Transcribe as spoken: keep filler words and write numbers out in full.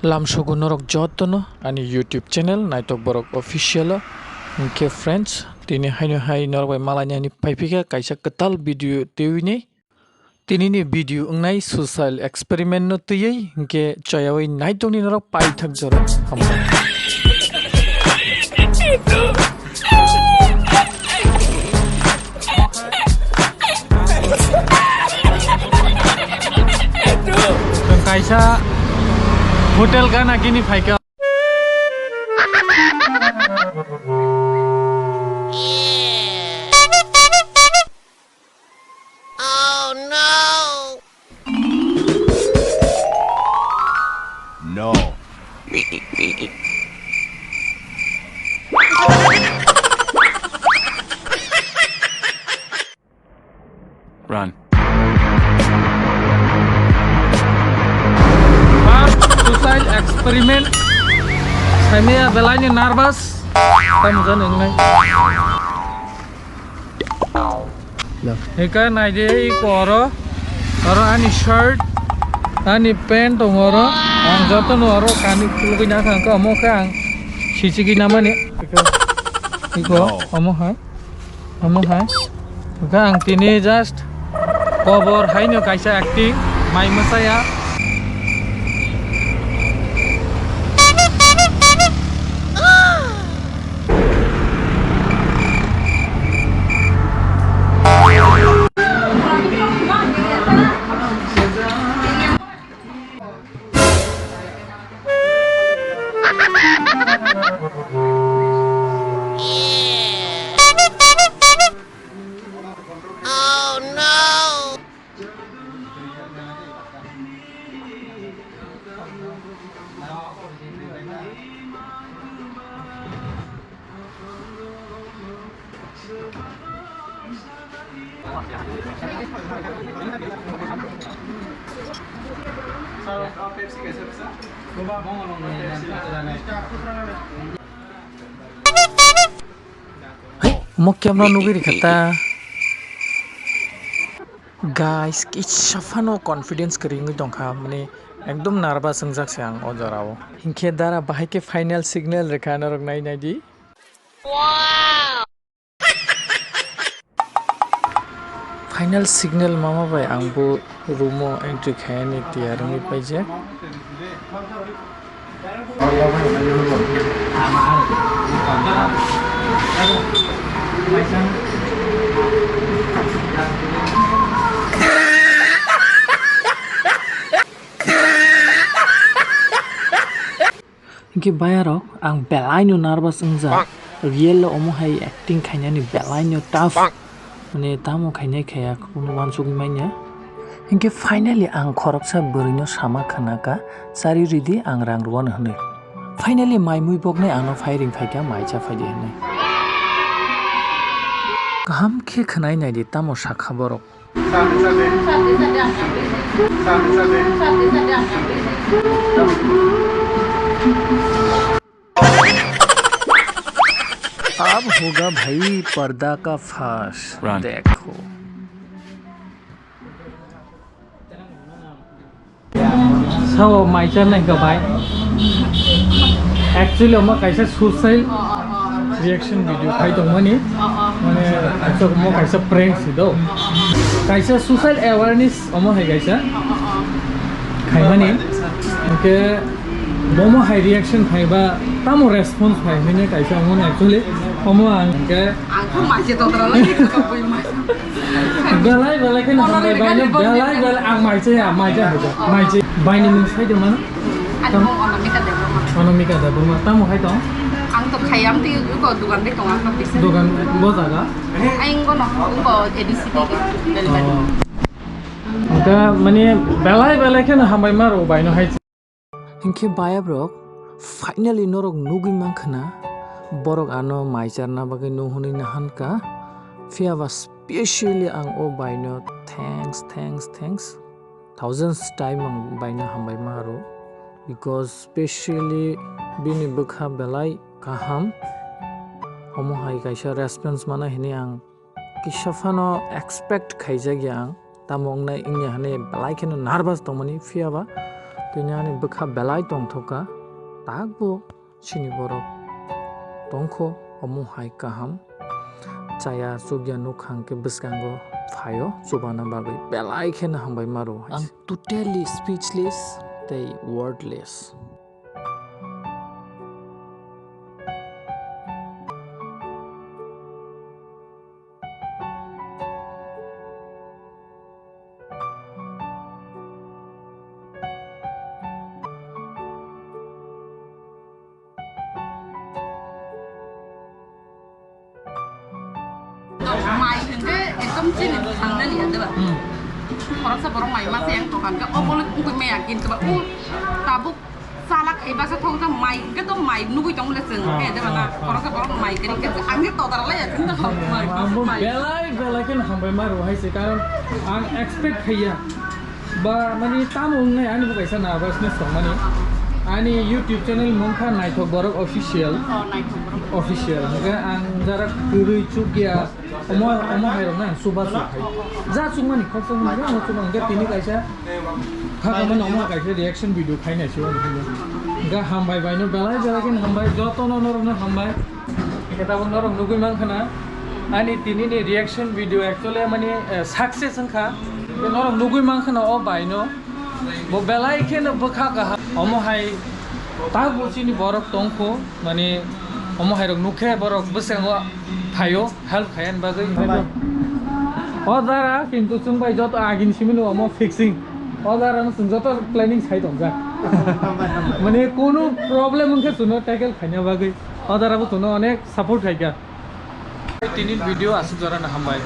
Lamsogo norok jotono ani YouTube channel Naitok Borok Official o. Hinkhe friends, tini haino hai norok bai malaini ani phaiphika kaisa kwtal video twiwi. Tinini video wngnai social experiment no twiwi, hinkhe choyawi naitokni norok paithak jora hambai. Chwng kaisa hotel gana gini phaikha. Oh no! No. Run. First suicide experiment. Saimaya belaini nervous. Tamo jani wngnai. Eka naidi iko oro. Oro ani shirt, ani pant tongo oro. Ang jotono oro kani khulugwi nakha, hwnkhe omo khe ang sichigwi namani. Eko, eko, omo hai. Omo hai. Hwnkhe ang tini just kobor haino kaisa acting, mai mwsaya. Hai, omo camera nugwi rikha ta. Guys, kisa phano confidence kwrwi wngwi tongkha, mane ekdom nervous wngjak se ang o jora o. Hinkhe dara bahai khe final signal rwkha norok nai nai di. Final signal mama bai ang bo room o entry khainani tiyar wngwi paijak. Hinkhe bayarok, ang belaino nervous wngjak. Real o omo hai acting khainani belaino tough. Mane tamo khainai khaya, kunu uansugwi manya. Hinkhe finally ang khoroksa bwrwino sama khnakha, "Chari ridi, ang rang rwano," hwnwi. Finally mai mui boknai ano phai ring phaikha, "Mai cha phaidi," hwnwi. Kaham khe khwnai naidi, tamo sakha borok. अब होगा भाई पर्दा का फाश। Run. देखो। Sao mai cha nai ka bai. Actually, omo kaisa suicide reaction video khai tongmani. Mane, actually, omo kaisa prank si do. Kaisa suicide awareness omo hai kaisa. Khaimani. Hinkhe bomo hai reaction phaiba tamo response phai hine kaisa omo actually omo ang ke. Ang khe mai cha tong tra lai. Belai belai kheno hambai baino, belai belai ang mai cha ya, mai cha hai cha, mai cha. Baini mung sai de mano? Ani mung Anamika Debbarma. Anamika Debbarma, tamo hai tong? Ang to khayam ti ko dugan de tong ang pisa. Dugan bo jaga? Ang ko no, ko A D C de delivery. Oh. Engka mane belai belai kheno hambai maro baino hai. Hinkhe bayabrok, finally norok nugwi mankha na, borok ano mai charna bagwi nung hwnwi nahankha, phiyaba specially ang o baino thanks, thanks, thanks, thousands time ang baino hambai ma rw, because specially bini bwkha belai kaham, omo hai kaisa response mana hwnwi ang kisa phano expect khaijakya ang, tamo wngnai wngya hwnwi belai kheno nervous tongmani, phiyaba Tini ani bwkha belai tongthokha, takbo chini borok tongkho, omo hai kaham. Chaya chukya nukhang khe bwskango phaio chubana bagwi, belai kheno hambai maro hai. Ang totally speechless tei wordless. Mai hwnkhe ekdom chini thangnani ya, diba? Hmm. Khoroksa borok mai masa yang tongkha hwnkhe, o bolong wngwi maya, kintu ba o tabuk chalak hai baksa thok ta mai hwnkhe to mai nugwi tongmole chwng, ah, khe diba na? Ah, ah. Khoroksa borok mai kwrwi khe ang khe todar lai ya, chwng ta mai. Ang bo mai belai belai khe hambai ma rw hai se, karon ang expect khaiya. Ba, mani, tamo wngnai, ani bo kaisa nervousness tongmani. Ani YouTube channel mung kha Naithok Borok Official. Oh, Naithok Borok. Official. Hingke ang jara kwrwi chukya. Omo, omo hai rok na, suba su hai. Ja chukmani, khoroksa mani, omo chukmani. Hingke tini kaisa, kha kha mani omo kaisa reaction video khaina se omo. Hingke hambai bai no, belai belai khe hambai, joto no norok no hambai. Khe tabuk norok nugui mankha na, ani tini ni reaction video actually mani, eh, success wngkha. Tei norok nugui mankha na o bai no. Bo belai khe no bwkha kaham. Omo hai tak bo chini borok tongkho, mani omo hai rok nukhe borok bwskango phaio help khaina bagwi. O jara kintu chwng bai joto agini simi no omo fixing. O jara no chwng joto planning sai tongjak. Mani kunu problem wngkhe chwngno tackle khaina bagwi. O jara bo chwngno onek support khaikha. Tini video aswk jora no hambai.